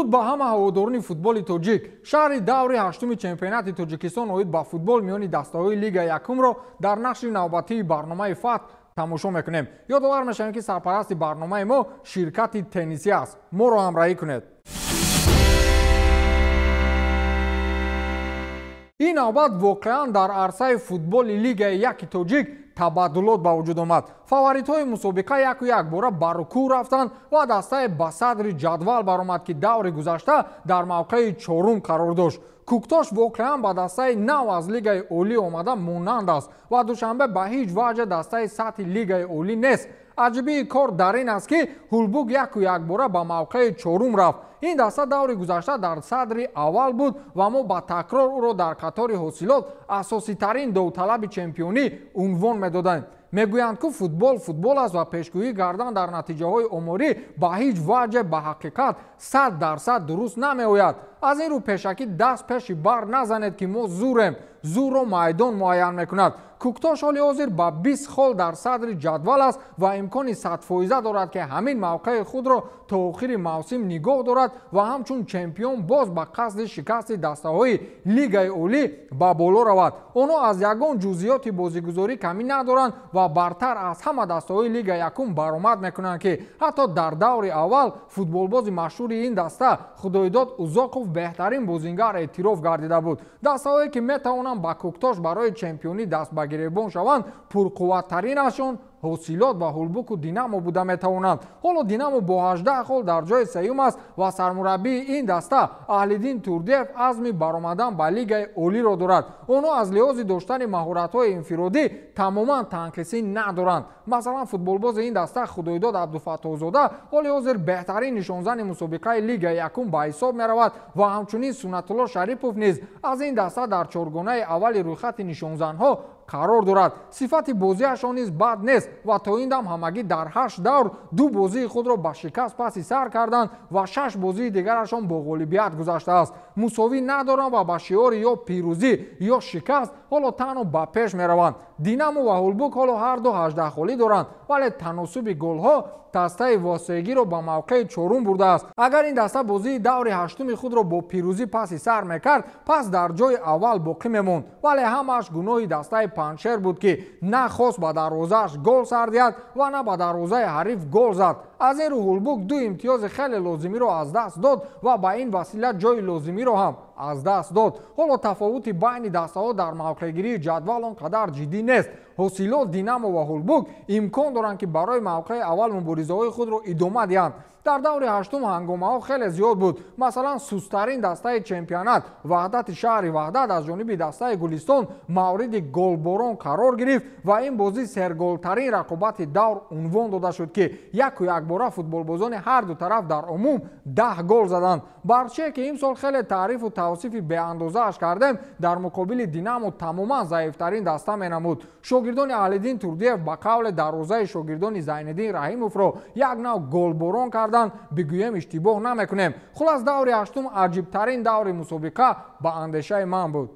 Дуруд ба ҳама ҳаводорони футболи тоҷик. Шаҳри даври ҳаштуми чемпионати Тоҷикистон оид ба футбол миёни дастаҳои Лигаи якумро дар нақши навбатии барномаи Фатҳ тамошо мекунем. Ёдовар мешавем, ки сарпарасти барномаи мо ширкати теннисӣ аст. Моро ҳамроҳӣ кунед. Ин навбат воқеан дар арсаи футболи Лигаи яки тоҷик табаддулот ба вуҷуд омад. Фаворитҳои мусобиқа яку якбора ба рукӯъ рафтанд ва дастаи ба садри ҷадвал баромад, ки даври гузашта дар мавқеи чорум қарор дошт. Кӯктош воқеан ба дастаи нав аз Лигаи олӣ омада монанд аст ва Душанбе ба ҳеҷ ваҷҳ дастаи сатҳи Лигаи олӣ нест. Аҷибии кор дар ин аст, ки Ҳулбук яку якбора ба мавқеи чорум рафт. Ин даста даври гузашта дар садри аввал буд ва мо ба такрор ӯро дар қатори ҳосилот асоситарин довталаби чемпионӣ унвон медодем. Мегӯянд, ку футбол футбол аст ва пешгӯӣ кардан дар натиҷаҳои оморӣ ба ҳеҷ ваҷҳ ба ҳақиқат 100% дуруст намеояд. Аз ин рӯ пешакӣ даст пеши бар назанед, ки мо зурем. Зурро майдон муайян мекунад. Кӯктош ҳоли ҳозир ба 20 хол дар садри ҷадвал аст ва имкони 100% дорад, ки ҳамин мавқеи худро то охири мавсим нигоҳ дорад ва ҳамчун чемпион боз ба қасди шикасти дастаҳои Лигаи олӣ ба боло равад. Онҳо аз ягон ҷузъиёти бозигузорӣ камӣ надоранд ва бартар аз ҳама дастаҳои Лигаи якум баромад мекунанд, ки ҳатто дар даври аввал футболбози машҳури ин даста Худойдод Узоқов беҳтарин бозингар эътироф гардида буд. Дастаҳое ки метавонанд ба Кӯктош барои чемпионӣ даст ба гиребон шаванд, пурқувваттаринашон Ҳосилот ва Ҳулбуку Динамо буда метавонанд. Ҳоло Динамо бо 18 хол дар ҷои сеюм аст ва сармураббии ин даста Аҳлиддин Турдиев азми баромадан ба Лигаи олиро дорад. Онҳо аз лиҳози доштани маҳоратҳои инфиродӣ тамоман танқисӣ надоранд. Масалан, футболбози ин даста Худойдод Абдуфаттоҳзода ҳоли ҳозир беҳтарин нишонзани мусобиқаи Лигаи якум ба ҳисоб меравад ва ҳамчунин Суннатулло Шарипов низ аз ин даста дар чоргонаи аввали рӯйхати нишонзанҳо қарор дорад. Сифати бозиашон низ бад нест ва то ин дам ҳамагӣ дар 8 давр 2 бозии худро ба шикаст паси сар карданд ва 6 бозии дигарашон бо ғолибият гузаштааст. Мусовӣ надоранд ва ба шиори ё пирӯзӣ ё шикаст ҳоло танҳо ба пеш мераванд. Динамо ва Ҳулбук ҳоло ҳар ду 18 холӣ доранд, вале таносуби голҳо дастаи Восегиро ба мавқеи чорум бурдааст. Агар ин даста бозии даври ҳаштуми худро бо пирӯзӣ паси сар мекард, пас дар ҷои аввал боқӣ мемонд. Вале ҳамааш гуноҳи дастаи Панҷшер буд, ки на хост ба дарвозааш гол сар диҳад ва на ба дарвозаи ҳариф гол зад. Аз ин рӯ Ҳулбук 2 имтиёзи хеле лозимиро аз даст дод ва ба ин васила ҷои лозимиро ҳам аз даст дод. Ҳоло тафовути байни дастаҳо дар мавқеъгирии ҷадвал он қадар ҷиддӣ нест. Ҳосилот, Динамо ва Ҳулбук имкон доранд, ки барои мавқеи аввал муборизаҳои худро идома диҳанд. Дар даври ҳаштум ҳангомаҳо хеле зиёд буд. Масалан, сустарин дастаи чемпионат Ваҳдати шаҳри Ваҳдат аз ҷониби дастаи Гулистон мавриди голборон қарор гирифт ва ин бозӣ серголтарин рақобати давр унвон дода шуд, ки яку якбора футболбозони ҳар ду тараф дар умум 10 гол заданд. Барчие ки имсол хеле таърифу тавсифи беандозааш кардем, дар муқобили Динамо тамоман заифтарин даста менамуд. Шогирдони Аҳлиддин Турдиев ба қавле дарвозаи шогирдони Зайниддин Раҳимовро як нав голборон карданд, бигӯем иштибоҳ намекунем. Хулас, даври ҳаштум аҷибтарин даври мусобиқа ба андешаи ман буд.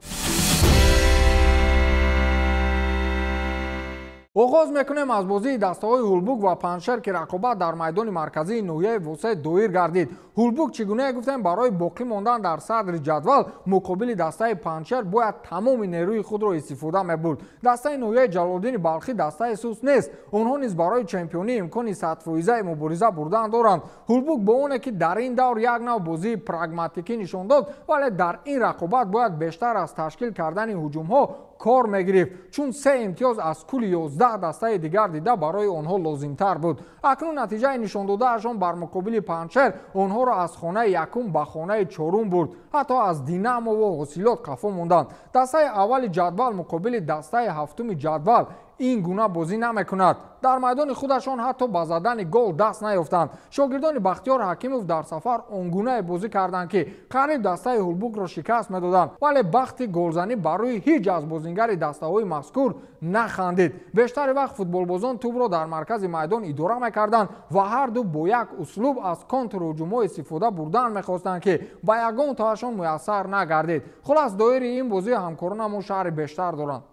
Оғоз мекунем аз бозии дастаҳои Ҳулбук ва Панҷшер, ки рақобат дар майдони марказии ноҳияи Восе доир гардид. Ҳулбук, чӣ гуна гуфтем, барои боқӣ мондан дар садри ҷадвал муқобили дастаи Панҷшер бояд тамоми нерӯи худро истифода мебурд. Дастаи ноҳияи Ҷалолиддини Балхӣ дастаи суст нест. Онҳо низ барои чемпионӣ имкони 100% мубориза бурдан доранд. Ҳулбук бо оне ки дар ин давр як нав бозии прагматикӣ нишон дод, вале дар ин рақобат бояд бештар аз ташкил кардани ҳуҷумҳо кор мегирифт, чун 3 имтиёз аз кулли 11 дастаи дигар дида барои онҳо лозимтар буд. Акнун натиҷаи нишондодаашон бар муқобили Панҷшер онҳоро аз хонаи якум ба хонаи чорум бурд. Ҳатто аз Динамову Ҳосилот қафо монданд. Дастаи аввали ҷадвал муқобили дастаи ҳафтуми ҷадвал ин гуна бозӣ намекунад. Дар майдони худашон ҳатто ба задани гол даст наёфтанд. Шогирдони Бахтиёр Ҳакимов дар сафар он гунае бозӣ карданд, ки қариб дастаи Ҳулбукро шикаст медоданд, вале бахти голзанӣ бар рӯи ҳеҷ аз бозингари дастаҳои мазкур нахандид. Бештари вақт футболбозон тӯбро дар маркази майдон идора мекарданд ва ҳар ду бо як услуб аз контрҳуҷумҳо истифода бурдан мехостанд, ки ба ягон тоашон муяссар нагардид. Хулас, доири ин бозӣ ҳамкоронамон шаҳри бештар доранд.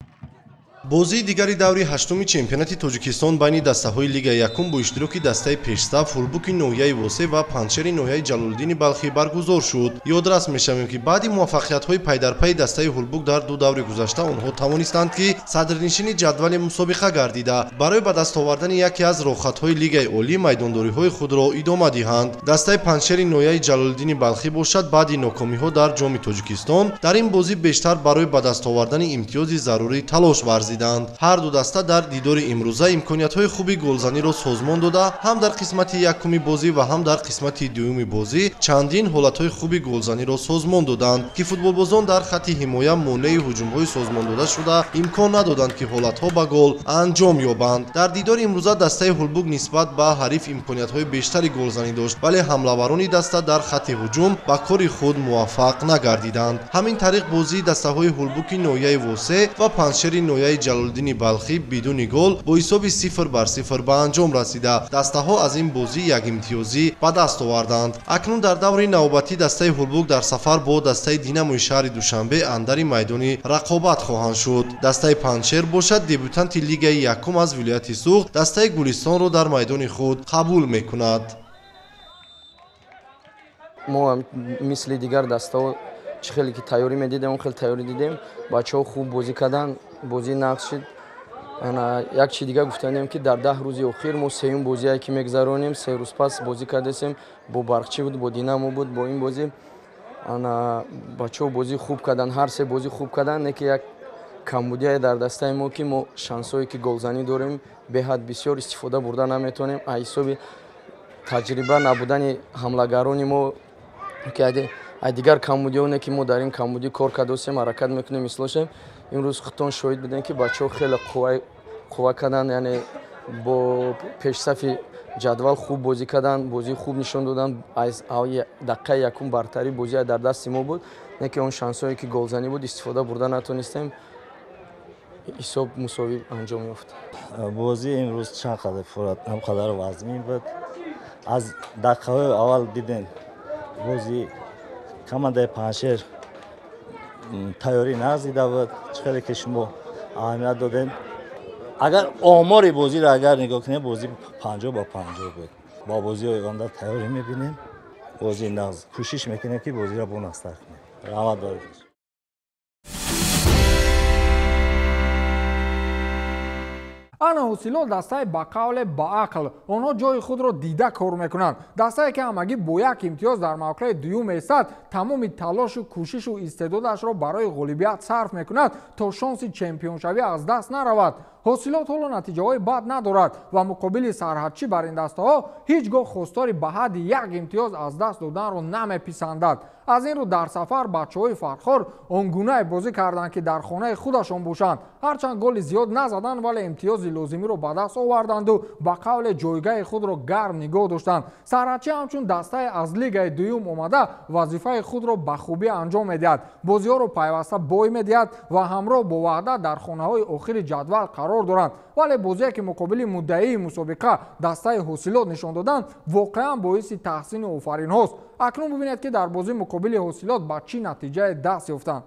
Бозии дигари даври ҳаштуми чемпионати Тоҷикистон байни дастаҳои Лигаи якум бо иштироки дастаи пешсаф Ҳулбуки ноҳияи Восеъ ва Панҷшери ноҳияи Ҷалолиддини Балхӣ баргузор шуд. Ёдрас мешавем, ки баъди муваффақиятҳои пайдарпайи дастаи Ҳулбук дар ду даври гузашта онҳо тавонистанд, ки садрнишини ҷадвали мусобиқа гардида, барои ба даст овардани яке аз роҳхатҳои Лигаи олӣ майдондориҳои худро идома диҳанд. Дастаи Панҷшери ноҳияи Ҷалолиддини Балхӣ бошад, баъди нокомиҳо дар Ҷоми Тоҷикистон дар ин бозӣ бештар барои ба даст овардани имтиёзи зарурӣ талош варзид. Ҳар ду даста дар дидори имрӯза имкониятҳои хуби голзаниро созмон дода, ҳам дар қисмати якуми бозӣ ва ҳам дар қисмати дуюми бозӣ чандин ҳолатҳои хуби голзаниро созмон доданд, ки футболбозон дар хатти ҳимоя монеи ҳуҷумҳои созмондода шуда имкон надоданд, ки ҳолатҳо ба гол анҷом ёбанд. Дар дидори имрӯза дастаи Ҳулбук нисбат ба ҳариф имкониятҳои бештари голзанӣ дошт, вале ҳамлаварони даста дар хатти ҳуҷум ба кори худ муваффақ нагардиданд. Ҳамин тариқ бозии дастаҳои Ҳулбуки ноҳияи Восеъ ва Панҷшери ноҳияи Ҷалолиддини Балхӣ бидуни гол бо ҳисоби 0-0 ба анҷом расида, дастаҳо аз ин бозӣ як имтиёзӣ ба даст оварданд. Акнун дар даври навбатӣ дастаи Ҳулбук дар сафар бо дастаи Динамои шаҳри Душанбе андари майдони рақобат хоҳанд шуд. Дастаи Панҷшер бошад, дебютанти Лигаи якум аз вилояти Суғд дастаи Гулистонро дар майдони худ қабул мекунад. Мо мисли дигар дастаҳо чӣ хеле ки тайёрӣ медидем, он хеле тайёрӣ дидем. Бачаҳо хуб бозӣ карданд, бозӣ нақш шуд. Як чи дигар гуфтанем, ки дар 10 рӯзи охир мо сеюм бозие ки мегузаронем, 3 рӯз пас бозӣ кардасем, бо Барқчӣ буд, бо Динамо буд, бо ин бозӣ бачаҳо бозӣ хуб карданд, ҳар се бозӣ хуб карданд. Не ки як камбудие дар дастаи мо, ки мо шансҳое ки голзанӣ дорем беҳад бисёр истифода бурда наметавонем, аз ҳисоби таҷриба набудани ҳамлагарони мо, ки аз дигар камбудиҳоне ки мо дар ин камбудӣ кор кардасем, ҳаракат мекунем ислоҳ шавем. Имрӯз худтон шоҳид будем, ки бачаҳо хеле қувва карданд, яъне бо пешсафи ҷадвал хуб бозӣ карданд, бозии хуб нишон доданд. Аз дақиқаи якум бартарӣ бозӣ дар дасти мо буд, не ки он шансҳое ки голзанӣ буд истифода бурда натонистем, ҳисоб мусовӣ анҷом ёфт. Бозӣ имрӯз чанд қадар фурат ҳам қадар вазмин буд. Аз дақиқаҳои аввал дидем бозӣ командаи Панҷшер тайёрӣ назида буд. Чӣ хеле ки шумо аҳамият додем, агар омори бозиро агар нигоҳ кунем, бозӣ 50-50 буд. Бо бозии оянда тайёрӣ мебинем, бозии нағз кӯшиш мекунем, ки бозиро бо нағзтар кунем. Раҳмат барои. Ана Ҳосилот дастаи ба қавле ба ақл. Онҳо ҷои худро дида кор мекунанд. Дастае ки ҳамагӣ бо як имтиёз дар мавқеи дуюм меистад, тамоми талошу кӯшишу истеъдодашро барои ғолибият сарф мекунад, то шонси чемпионшавӣ аз даст наравад. Ҳосилот ҳоло натиҷаҳои бад надорад ва муқобили сарҳадчӣ бар ин дастаҳо ҳеҷ гоҳ хостори ба ҳадди як имтиёз аз даст доданро намеписандад. Аз ин рӯ дар сафар бачаҳои Фархор он гунае бозӣ карданд, ки дар хонаи худашон бошанд. Ҳарчанд голи зиёд назаданд, вале имтиёзи лозимиро ба даст оварданду ба қавле ҷойгаҳи худро гарм нигоҳ доштанд. Сарҳадчӣ ҳамчун дастаи аз лигаи дуюм омада вазифаи худро ба хубӣ анҷом медиҳад, бозиҳоро пайваста бой медиҳад ва ҳамроҳ бо Ваҳдат дар хонаҳои охири ҷадвал қарор доранд. Вале бозие ки муқобили муддаии мусобиқа дастаи Ҳосилот нишон доданд, воқеан боиси таҳсину офаринҳост. Акнун бибинед, ки дар бозии муқобили Ҳосилот ба чӣ натиҷае даст ёфтанд.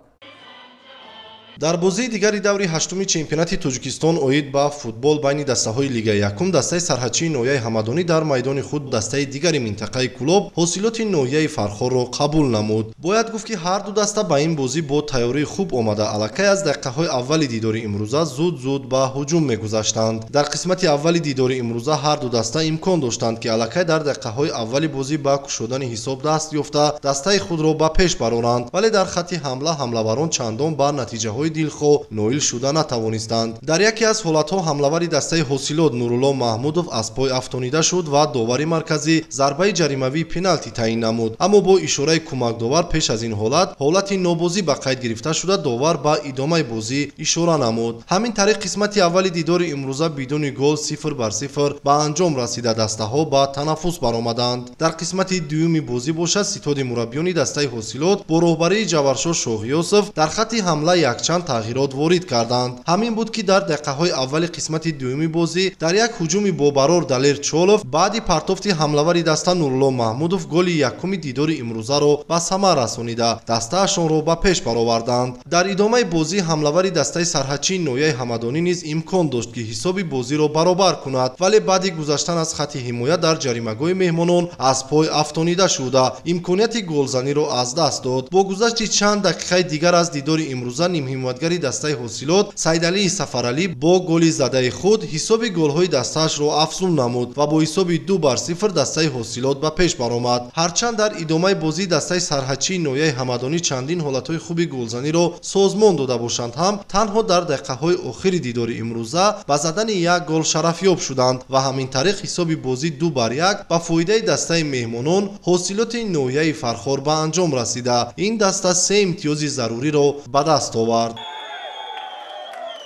Дар бозии дигари даври ҳаштуми чемпионати Тоҷикистон оид ба футбол байни дастаҳои Лигаи якум дастаи сарҳадчии ноҳияи Ҳамадонӣ дар майдони худ дастаи дигари минтақаи Кӯлоб ҳосилоти ноҳияи Фархорро қабул намуд. Бояд гуфт, ки ҳар ду даста ба ин бозӣ бо тайёрии хуб омада, аллакай аз дақиқаҳои аввали дидори имрӯза зуд-зуд ба ҳуҷум мегузаштанд. Дар қисмати аввали дидори имрӯза ҳар ду даста имкон доштанд, ки аллакай дар дақиқаҳои аввали бозӣ ба кушодани ҳисоб даст ёфта дастаи худро ба пеш бароранд, вале дар хатти ҳамла ҳамлаварон чандон ба натиҷаҳои дилхоҳ ноил шуда натавонистанд. Дар яке аз ҳолатҳо ҳамлавари дастаи Ҳосилот Нурулло Маҳмудов аз пой афтонида шуд ва довари марказӣ зарбаи ҷаримавии пеналти таъин намуд. Аммо бо ишораи кӯмакдовар пеш аз ин ҳолат ҳолати нобозӣ ба қайд гирифта шуда, довар ба идомаи бозӣ ишора намуд. Ҳамин тариқ қисмати аввали дидори имрӯза бидуни гол 0-0 ба анҷом расида, дастаҳо ба танаффус баромаданд. Дар қисмати дуюми бозӣ бошад, ситоди мураббиёни дастаи Ҳосилот бо роҳбарии Ҷаваршо Шоҳиёсов дар хатти ҳамла якчанд якчанд тағйирот ворид карданд. Ҳамин буд, ки дар дақиқаҳои аввали қисмати дуюми бозӣ дар як ҳуҷуми бобарор Далер Чолов баъди партофти ҳамлавари даста Нурулло Маҳмудов голи якуми дидори имрӯзаро ба самар расонида дастаашонро ба пеш бароварданд. Дар идомаи бозӣ ҳамлавари дастаи сарҳадчии ноҳияи Ҳамадонӣ низ имкон дошт, ки ҳисоби бозиро баробар кунад, вале баъди гузаштан аз хатти ҳимоя дар ҷаримагоҳи меҳмонон аз пой афтонида шуда имконияти голзаниро аз даст дод. Бо гузашти чанд дақиқаи дигар аз дидори имрӯза нимҳимоятгари дастаи ҳосилот Саидалии Сафаралӣ бо голи задаи худ ҳисоби голҳои дастаашро афзун намуд ва бо ҳисоби 2-0 дастаи ҳосилот ба пеш баромад. Ҳарчанд дар идомаи бозӣ дастаи сарҳадчии ноҳияи Ҳамадонӣ чандин ҳолатҳои хуби голзаниро созмон дода бошанд ҳам, танҳо дар дақиқаҳои охири дидори имрӯза ба задани як гол шарафёб шуданд ва ҳамин тариқ ҳисоби бозӣ 2-1 ба фоидаи дастаи меҳмонон ҳосилоти ноҳияи Фархор ба анҷом расида. Ин даста 3 имтиёзи заруриро ба даст овард.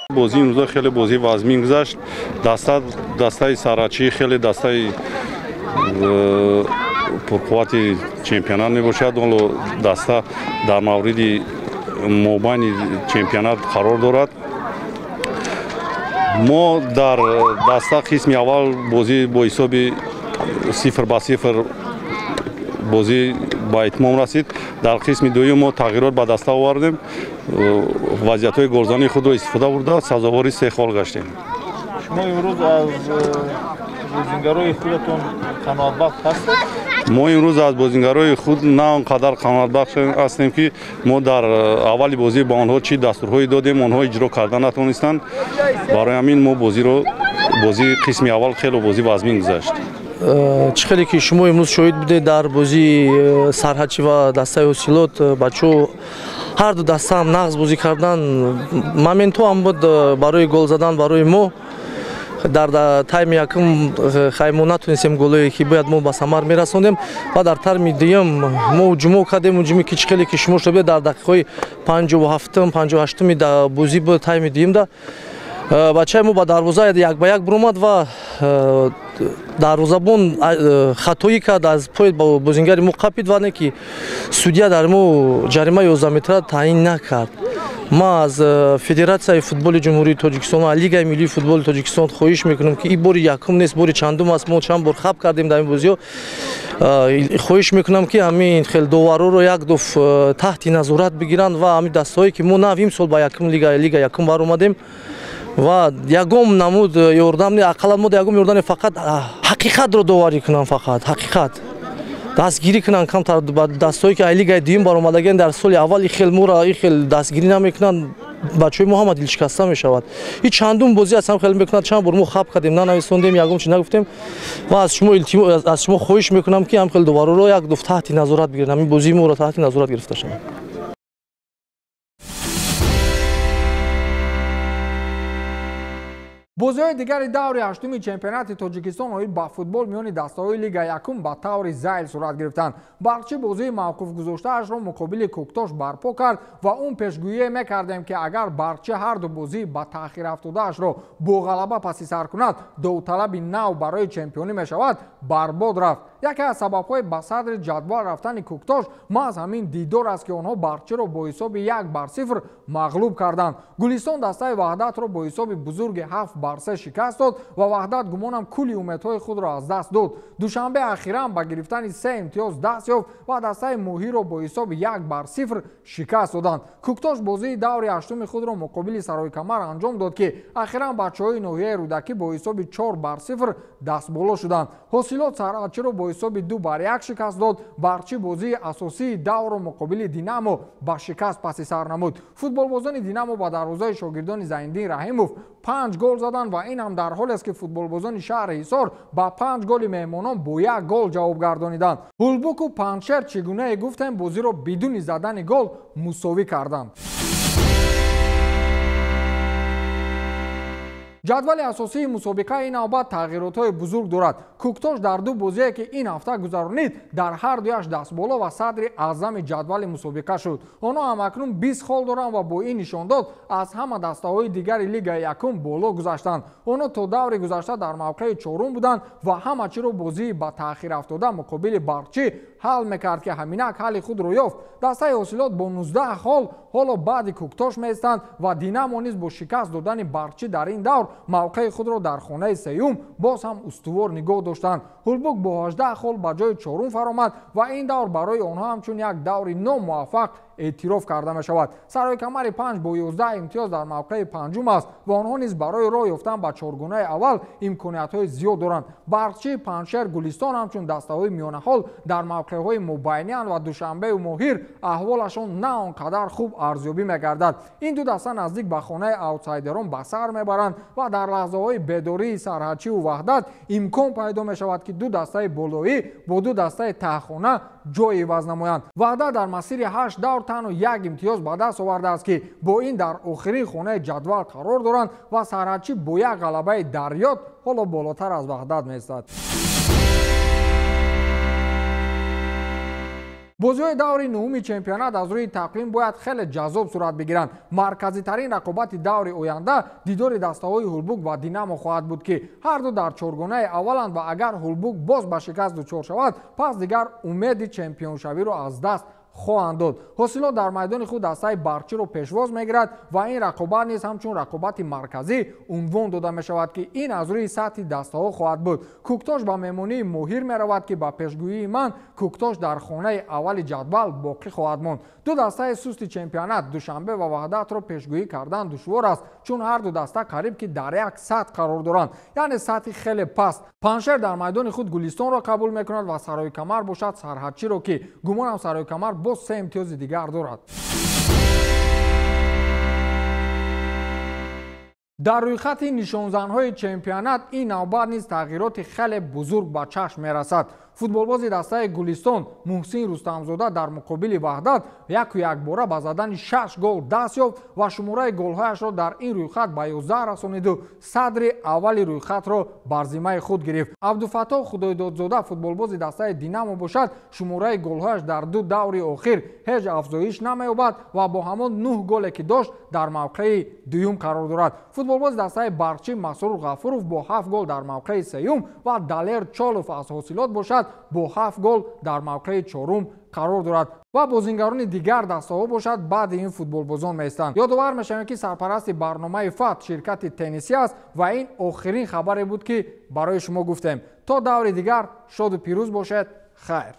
Бозии имрӯза хеле бозии вазмин гузашт. Дастаи сарҳадчӣ хеле дастаи пурқуввати чемпионат мебошад. Ҳоло даста дар мавриди мобайни чемпионат қарор дорад. Мо дар даста қисми аввал бозӣ бо ҳисоби 0-0 бозӣ ба итмом расид. Дар қисми дуюм мо тағйирот ба даста овардем, вазъиятҳои голзании худро истифода бурда сазовори 3 хол гаштем. Шумо имрӯз аз бозингарои худатон қаноатбахш ҳастед? Мо имрӯз аз бозингарои худ на он қадар қаноатбахш ҳастем, ки мо дар аввали бозӣ ба онҳо чӣ дастурҳое додем, онҳо иҷро карда натавонистанд. Барои ҳамин мо бозии қисми аввал хеле бозӣ вазмин гузашт. Чӣ хеле ки шумо имрӯз шоҳид будед дар бозии сарҳадчӣ ва дастаи ҳосилот, бачаҳо ҳарду даста ҳам нағз бозӣ карданд. Моментҳо ҳам буд барои гол задан барои мо. Дар тайми якум хай мо натонистем голое ки бояд мо ба самар мерасондем ва дар тайми дуюм мо ҳуҷумо кардем. Ҳуҷуме ки чӣ хеле ки шумо шоҳид будед дар дақиқаҳои 57-м 58-ми бозӣ буд тайми дуюмда бачаи мо ба дарвоза як ба як буромад ва дарвозабон хатоӣ кард, аз пои бозингари мо қапид ва не ки судья дар мо ҷарима 11 метра таъин накард. Ма аз Федератсияи футболи Ҷумҳурии Тоҷикистон ва Лигаи миллии футболи Тоҷикистон хоҳиш мекунам, ки ин бори якум нест, бори чандум аст, мо чанд бор хаб кардем дар ин бозиҳо. Хоҳиш мекунам, ки ҳамин хел довароро як дуф таҳти назорат бигиранд ва ҳамин дастаҳое ки мо нав имсол ба якум лига якум баромадем ва ягон намуд ёрдам не, ақаллан мо ягон ёрдам не, фақат ҳақиқатро доварӣ кунанд, фақат ҳақиқат дастгирӣ кунанд. Камтар ба дастҳое ки ай лигаи дуюм баромадагианд дар соли аввал и хел моро и хел дастгирӣ намекунанд, бачаҳои мо ҳама дилшикаста мешавад. И чандум бозӣ аст ҳам хел мекунад, чанд бор мо хаб кардем, нанависондем, ягон чи нагуфтем ва аз шумо хоҳиш мекунам, ки ҳам хел довароро як дуф таҳти назорат бигиранд, ҳамин бозии моро таҳти назорат гирифта шавад. Бозиҳои дигари даври ҳаштуми чемпионати Тоҷикистон оид ба футбол миёни дастаҳои лига якум ба таври зайл сурат гирифтанд. Барқчӣ бозии мавқуф гузоштаашро муқобили Кӯктош барпо кард ва он пешгӯие мекардем, ки агар Барқчӣ ҳарду бозии ба таъхир афтодаашро бо ғалаба паси сар кунад, довталаби нав барои чемпионӣ мешавад, барбод рафт. Яке аз сабабҳои ба садри ҷадвал рафтани Кӯктош маҳз ҳамин дидор аст, ки онҳо Барқчиро бо ҳисоби 1-0 мағлуб карданд. Гулистон дастаи Ваҳдатро бо ҳисоби бузурги 7-3 шикаст дод ва Ваҳдат гумонам кулли умедҳои худро аз даст дод. Душанбе ахиран ба гирифтани 3 имтиёз даст ёфт ва дастаи Моҳиро бо ҳисоби 1-0 шикаст доданд. Кӯктош бозии даври ҳаштуми худро муқобили Саройкамар анҷом дод, ки ахиран бачаҳои ноҳияи Рӯдакӣ бо ҳисоби 4-0 дастболо шуданд. Ҳосилот сарҳадчиро бо ҳисоби 2-1 шикаст дод. Барқчӣ бозии асосии даврро муқобили Динамо ба шикаст паси сар намуд. Футболбозони Динамо ба дарвозаи шогирдони Зайниддин Раҳимов 5 гол заданд ва ин ҳам дар ҳолест, ки футболбозони шаҳри Ҳисор ба 5 голи меҳмонон бо 1 гол ҷавоб гардониданд. Ҳулбуку Панҷшер чӣ гунае гуфтем бозиро бидуни задани гол мусовӣ карданд. Ҷадвали асосии мусобиқа ин навбат тағйиротҳои бузург дорад. Кӯктош дар ду бозие ки ин ҳафта гузаронид, дар ҳар дуяш дастболо ва садри аъзами ҷадвали мусобиқа шуд. Онҳо ҳамакнун 20 хол доранд ва бо ин нишондод аз ҳама дастаҳои дигари лигаи якум боло гузаштанд. Онҳо то даври гузашта дар мавқеи чорум буданд ва ҳама чиро бозии ба таъхир афтода муқобили Барқчӣ ҳал мекард, ки ҳаминак ҳалли худро ёфт. Дастаи ҳосилот бо 19 хол ҳоло баъди Кӯктош меистанд ва Динамо низ бо шикаст додани Барқчӣ дар ин давр мавқеи худро дар хонаи сеюм боз ҳам устувор нигоҳ доштанд. Ҳулбук бо 18 хол ба ҷои чорум фаромад ва ин давр барои онҳо ҳамчун як даври номуваффақ эътироф карда мешавад. Сарои камари 5 бо 11 имтиёз дар мавқеи панҷум аст ва онҳо низ барои роҳ ёфтан ба чоргунаи аввал имкониятҳои зиёд доранд. Барқчӣ, Панҷшер, Гулистон ҳамчун дастаҳои миёнаҳол дар мавқеъҳои мубайнианд ва Душанбею Моҳир аҳволашон на он қадар хуб арзёбӣ мегардад. Ин ду даста наздик ба хонаи аутсайдерон ба сар мебаранд ва дар лаҳзаҳои бедории Сарҳадчиву Ваҳдат имкон пайдо мешавад, ки ду дастаи болоӣ бо ду дастаи таҳхона ҷой иваз намоянд. Ваҳдат дар масири 8 давр танҳо як имтиёз ба даст овардааст, ки бо ин дар охирин хонаи ҷадвал қарор доранд ва Сарҳадчӣ бо як ғалабаи дарёд ҳоло болотар аз Ваҳдат меистад. Бозиҳои даври нуҳуми чемпионат аз рӯи тақвим бояд хеле ҷаззоб сурат бигиранд. Марказитарин рақобати даври оянда дидори дастаҳои Ҳулбук ва Динамо хоҳад буд, ки ҳар ду дар чоргонаи авваланд ва агар Ҳулбук боз ба шикаст дучор шавад, пас дигар умеди чемпионшавиро аз даст хоҳанд дод. Ҳосилот дар майдони худ дастаи Барқчиро пешвоз мегирад ва ин рақобат низ ҳамчун рақобати марказӣ унвон дода мешавад, ки ин аз рӯи сатҳи дастаҳо хоҳад буд. Кӯктош ба меҳмонии Моҳир меравад, ки ба пешгӯии ман Кӯктош дар хонаи аввали ҷадвал боқӣ хоҳад монд. Ду дастаи сусти чемпионат Душанбе ва Ваҳдатро пешгӯӣ кардан душвор аст, чун ҳар ду даста қариб ки дар як сатҳ қарор доранд, яъне сатҳи хеле паст. Панҷшер дар майдони худ Гулистонро қабул мекунад ва Сарои камар бошад Сарҳадчиро, ки гумонам Сарои камар боз 3 имтиёзи дигар дорад. Дар рӯйхати нишонзанҳои чемпионат ин навбат низ тағйироти хеле бузург ба чашм мерасад. Футболбози дастаи Гулистон Муҳсин Рустамзода дар муқобили Ваҳдат яку якбора ба задани 6 гол даст ёфт ва шумораи голҳояшро дар ин рӯйхат ба 11 расониду садри аввали рӯйхатро бар зиммаи худ гирифт. Абдуфаттоҳ Худойдодзода футболбози дастаи Динамо бошад, шумораи голҳояш дар ду даври охир ҳеҷ афзоиш намеёбад ва бо ҳамон 9 голе ки дошт дар мавқеи дуюм қарор дорад. Футболбози дастаи Барқчӣ Масрур Ғафуров бо 7 гол дар мавқеи сеюм ва Далер Чолов аз ҳосилот бошад бо 7 гол дар мавқеи чорум қарор дорад ва бозингарони дигар дастаҳо бошад баъди ин футболбозон меистанд. Ёдовар мешавем, ки сарпарасти барномаи ФАТ ширкати теннисӣ аст ва ин охирин хабаре буд, ки барои шумо гуфтем. То даври дигар шоду пирӯз бошед. Хайр.